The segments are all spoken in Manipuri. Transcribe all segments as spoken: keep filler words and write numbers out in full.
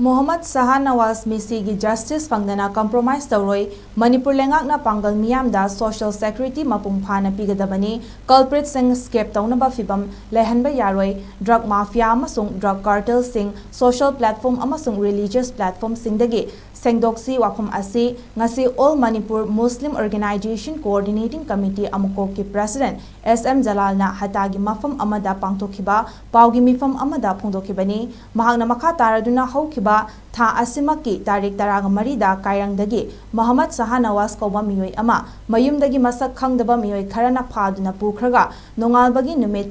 ꯃꯣꯍꯝꯃꯗ ꯁꯍꯥ ꯅꯋꯥꯖ ꯃꯤꯁꯤꯒꯤ ꯖꯁꯇꯤꯁ ꯐꯪꯗꯅ ꯀꯝꯄ꯭ꯔꯣꯃꯥꯏꯁ ꯇꯧꯔꯣꯏ꯫ ꯃꯅꯤꯄꯨꯔ ꯂꯩꯉꯥꯛꯅ ꯄꯥꯡꯒꯜ ꯃꯤꯌꯥꯝꯗ ꯁꯣꯁꯤꯌꯦꯜ ꯁꯦꯀ꯭ꯌꯨꯔꯤꯇꯤ ꯃꯄꯨꯡ ꯐꯥꯅ ꯄꯤꯒꯗꯕꯅꯤ꯫ ꯀꯜꯄ꯭ꯔꯤꯠꯁꯤꯡ ꯁ꯭ꯀꯦꯞ ꯇꯧꯅꯕ ꯐꯤꯚꯝ ꯂꯩꯍꯟꯕ ꯌꯥꯔꯣꯏ꯫ ꯗ꯭ꯔꯒ ꯃꯥꯐꯤꯌꯥ ꯑꯃꯁꯨꯡ ꯗ꯭ꯔꯒ ꯀꯥꯔꯇꯦꯜꯁꯤꯡ ꯁꯣꯁꯤꯌꯦꯜ ꯄ꯭ꯂꯦꯠꯐꯣꯔꯝ ꯑꯃꯁꯨꯡ ꯔꯤꯂꯤꯖꯤꯌꯁ ꯄ꯭ꯂꯦꯠꯐꯣꯔꯝꯁꯤꯡꯗꯒꯤ ꯁꯦꯡꯗꯣꯛꯁꯤ꯫ ꯋꯥꯐꯝ ꯑꯁꯤ ꯉꯁꯤ ꯑꯣꯜ ꯃꯅꯤꯄꯨꯔ ꯃꯨꯁꯂꯤꯝ ꯑꯣꯔꯒꯅꯥꯏꯖꯦꯁꯟ ꯀꯣꯑꯣꯔꯗꯤꯅꯦꯇꯤꯡ ꯀꯃꯤꯇꯤ ꯑꯃꯨꯀꯣꯛꯀꯤ ꯄ꯭ꯔꯦꯁꯤꯗꯦꯟꯠ ꯑꯦꯁ ꯑꯦꯝ ꯖꯂꯥꯜꯅ ꯍꯇꯥꯒꯤ ꯃꯐꯝ ꯑꯃꯗ ꯄꯥꯡꯊꯣꯛꯈꯤꯕ ꯄꯥꯎꯒꯤ ꯃꯤꯐꯝ ꯑꯃꯗ ꯐꯣꯡꯗꯣꯛꯈꯤꯕꯅꯤ꯫ ꯃꯍꯥꯛꯅ ꯃꯈꯥ ꯇꯥꯔꯗꯨꯅ ꯍꯧꯈꯤꯕ ꯊꯥ ꯑꯁꯤꯃꯛꯀꯤ ꯇꯥꯔꯤꯛ ꯇꯔꯥꯃꯔꯤꯗ ꯀꯥꯏꯔꯪꯗꯒꯤ ꯃꯣꯍꯝꯃꯗ ꯁꯍꯥ ꯅꯋꯥꯖ ꯀꯧꯕ ꯃꯤꯑꯣꯏ ꯑꯃ ꯃꯌꯨꯝꯗꯒꯤ ꯃꯁꯛ ꯈꯪꯗꯕ ꯃꯤꯑꯣꯏ ꯈꯔꯅ ꯐꯥꯗꯨꯅ ꯄꯨꯈ꯭ꯔꯒ ꯅꯣꯡꯉꯥꯜꯕꯒꯤ ꯅꯨꯃꯤꯠ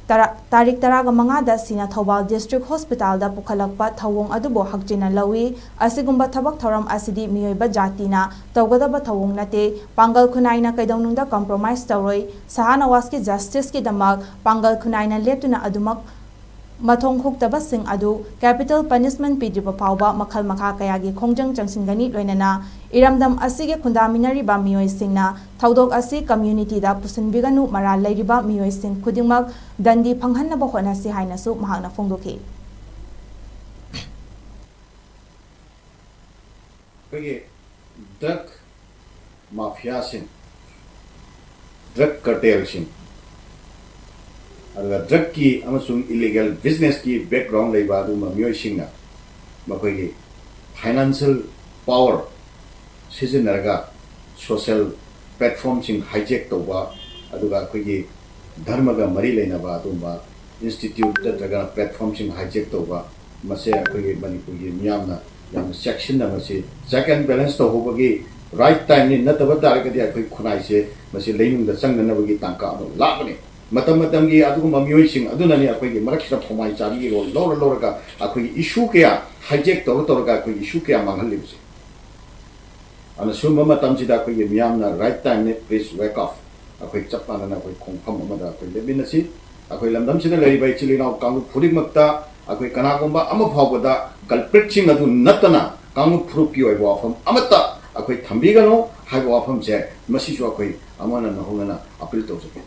ꯇꯔꯥ, ꯇꯥꯔꯤꯛ ꯇꯔꯥꯃꯉꯥꯗ ꯁꯤꯅ ꯊꯧꯕꯥꯜ ꯗꯤꯁꯇ꯭ꯔꯤꯛ ꯍꯣꯁꯄꯤꯇꯥꯜꯗ ꯄꯨꯈꯠꯂꯛꯄ ꯊꯧꯑꯣꯡ ꯑꯗꯨꯕꯨ ꯍꯛꯆꯤꯟꯅ ꯂꯧꯏ꯫ ꯑꯁꯤꯒꯨꯝꯕ ꯊꯕꯛ ꯊꯧꯔꯝ ꯑꯁꯤꯗꯤ ꯃꯤꯑꯣꯏꯕ ꯖꯥꯇꯤꯅ ꯇꯧꯒꯗꯕ ꯊꯧꯑꯣꯡ ꯅꯠꯇꯦ꯫ ꯄꯥꯡꯒꯜ ꯈꯨꯟꯅꯥꯏꯅ ꯀꯩꯗꯧꯅꯨꯡꯗ ꯀꯝꯄ꯭ꯔꯣꯃꯥꯏꯁ ꯇꯧꯔꯣꯏ꯫ ꯁꯍꯥ ꯅꯋꯥꯖꯀꯤ ꯖꯁꯇꯤꯁꯀꯤꯗꯃꯛ ꯄꯥꯡꯒꯜ ꯈꯨꯟꯅꯥꯏꯅ ꯂꯦꯞꯇꯨꯅ ꯑꯗꯨꯃꯛ ꯃꯊꯣꯡ ꯍꯨꯛꯇꯕꯁꯤꯡ ꯑꯗꯨ ꯀꯦꯄꯤꯇꯦꯜ ꯄꯅꯤꯁꯃꯦꯟꯠ ꯄꯤꯗ꯭ꯔꯤꯕ ꯐꯥꯎꯕ ꯃꯈꯜ ꯃꯈꯥ ꯀꯌꯥꯒꯤ ꯈꯣꯡꯖꯪ ꯆꯪꯁꯤꯟꯒꯅꯤ꯫ ꯂꯣꯏꯅꯅ ꯏꯔꯝꯗꯝ ꯑꯁꯤꯒꯤ ꯈꯨꯟꯗꯥꯃꯤꯟꯅꯔꯤꯕ ꯃꯤꯑꯣꯏꯁꯤꯡꯅ ꯊꯧꯗꯣꯛ ꯑꯁꯤ ꯀꯝꯌꯨꯅꯤꯇꯤꯗ ꯄꯨꯁꯤꯟꯕꯤꯒꯅꯨ꯫ ꯃꯔꯥꯜ ꯂꯩꯔꯤꯕ ꯃꯤꯑꯣꯏꯁꯤꯡ ꯈꯨꯗꯤꯡꯃꯛ ꯗꯟꯗꯤ ꯐꯪꯍꯟꯅꯕ ꯍꯣꯠꯅꯁꯤ ꯍꯥꯏꯅꯁꯨ ꯃꯍꯥꯛꯅ ꯐꯣꯡꯗꯣꯛꯈꯤ꯫ ꯑꯩꯈꯣꯏꯒꯤ ꯗ꯭ꯔꯒ ꯃꯥꯐꯤꯌꯥꯁꯤꯡ, ꯗ꯭ꯔꯒ ꯀꯥꯔꯇꯦꯜꯁꯤꯡ, ꯑꯗꯨꯒ ꯗ꯭ꯔꯒꯀꯤ ꯑꯃꯁꯨꯡ ꯏꯂꯤꯒꯦꯜ ꯕꯤꯖꯤꯅꯦꯁꯀꯤ ꯕꯦꯛꯒ꯭ꯔꯥꯎꯟ ꯂꯩꯕ ꯑꯗꯨꯒꯨꯝꯕ ꯃꯤꯑꯣꯏꯁꯤꯡꯅ ꯃꯈꯣꯏꯒꯤ ꯐꯥꯏꯅꯥꯟꯁꯤꯌꯦꯜ ꯄꯥꯋꯔ ꯁꯤꯖꯤꯟꯅꯔꯒ ꯁꯣꯁꯤꯌꯦꯜ ꯄ꯭ꯂꯦꯠꯐꯣꯝꯁꯤꯡ ꯍꯥꯏꯖꯦꯛ ꯇꯧꯕ, ꯑꯗꯨꯒ ꯑꯩꯈꯣꯏꯒꯤ ꯙꯔꯃꯒ ꯃꯔꯤ ꯂꯩꯅꯕ ꯑꯗꯨꯒꯨꯝꯕ ꯏꯟꯁꯇꯤꯇ꯭ꯌꯨꯠ ꯅꯠꯇ꯭ꯔꯒꯅ ꯄ꯭ꯂꯦꯠꯐꯣꯝꯁꯤꯡ ꯍꯥꯏꯖꯦꯛ ꯇꯧꯕ, ꯃꯁꯦ ꯑꯩꯈꯣꯏꯒꯤ ꯃꯅꯤꯄꯨꯔꯒꯤ ꯃꯤꯌꯥꯝꯅ ꯌꯥꯝꯅ ꯆꯦꯛꯁꯤꯟꯅ ꯃꯁꯤ ꯆꯦꯛ ꯑꯦꯟ ꯕꯦꯂꯦꯟꯁ ꯇꯧꯍꯧꯕꯒꯤ ꯔꯥꯏꯠ ꯇꯥꯏꯝꯅꯤ꯫ ꯅꯠꯇꯕ ꯇꯥꯔꯒꯗꯤ ꯑꯩꯈꯣꯏ ꯈꯨꯟꯅꯥꯏꯁꯦ ꯃꯁꯤ ꯂꯩꯅꯨꯡꯗ ꯆꯪꯅꯅꯕꯒꯤ ꯇꯥꯡꯀꯛ ꯑꯃ ꯂꯥꯛꯀꯅꯤ꯫ ꯃꯇꯝ ꯃꯇꯝꯒꯤ ꯑꯗꯨꯒꯨꯝꯕ ꯃꯤꯑꯣꯏꯁꯤꯡ ꯑꯗꯨꯅꯅꯤ ꯑꯩꯈꯣꯏꯒꯤ ꯃꯔꯛꯁꯤꯗ ꯈꯣꯡꯃꯥꯏ ꯆꯥꯕꯤꯒꯤ ꯔꯣꯜ ꯂꯧꯔ ꯂꯧꯔꯒ ꯑꯩꯈꯣꯏꯒꯤ ꯏꯁꯨ ꯀꯌꯥ ꯍꯥꯏꯖꯦꯛ ꯇꯧꯔ ꯇꯧꯔꯒ ꯑꯩꯈꯣꯏꯒꯤ ꯏꯁꯨ ꯀꯌꯥ ꯃꯥꯡꯍꯜꯂꯤꯕꯁꯦ꯫ ꯑꯗꯨꯅ ꯁꯤꯒꯨꯝꯕ ꯃꯇꯝꯁꯤꯗ ꯑꯩꯈꯣꯏꯒꯤ ꯃꯤꯌꯥꯝꯅ ꯔꯥꯏꯠ ꯇꯥꯏꯝꯅꯤ, please wake up꯫ ꯑꯩꯈꯣꯏ ꯆꯞ ꯃꯥꯟꯅꯅ ꯑꯩꯈꯣꯏ ꯈꯣꯡꯐꯝ ꯑꯃꯗ ꯑꯩꯈꯣꯏ ꯂꯦꯞꯃꯤꯟꯅꯁꯤ꯫ ꯑꯩꯈꯣꯏ ꯂꯝꯗꯝꯁꯤꯗ ꯂꯩꯔꯤꯕ ꯏꯆꯤꯜ ꯏꯅꯥꯎ ꯀꯥꯡꯂꯨꯞ ꯈꯨꯗꯤꯡꯃꯛꯇ ꯑꯩꯈꯣꯏ ꯀꯅꯥꯒꯨꯝꯕ ꯑꯃ ꯐꯥꯎꯕꯗ ꯀꯜꯄ꯭ꯔꯤꯠꯁꯤꯡ ꯑꯗꯨ ꯅꯠꯇꯅ ꯀꯥꯡꯂꯨꯞ ꯐꯨꯔꯨꯞꯀꯤ ꯑꯣꯏꯕ ꯋꯥꯐꯝ ꯑꯃꯠꯇ ꯑꯩꯈꯣꯏ ꯊꯝꯕꯤꯒꯅꯨ ꯍꯥꯏꯕ ꯋꯥꯐꯝꯁꯦ ꯃꯁꯤꯁꯨ ꯑꯩꯈꯣꯏ ꯑꯃꯅ ꯅꯍꯧꯅꯅ ꯑꯄꯤꯜ ꯇꯧꯖꯒꯦ꯫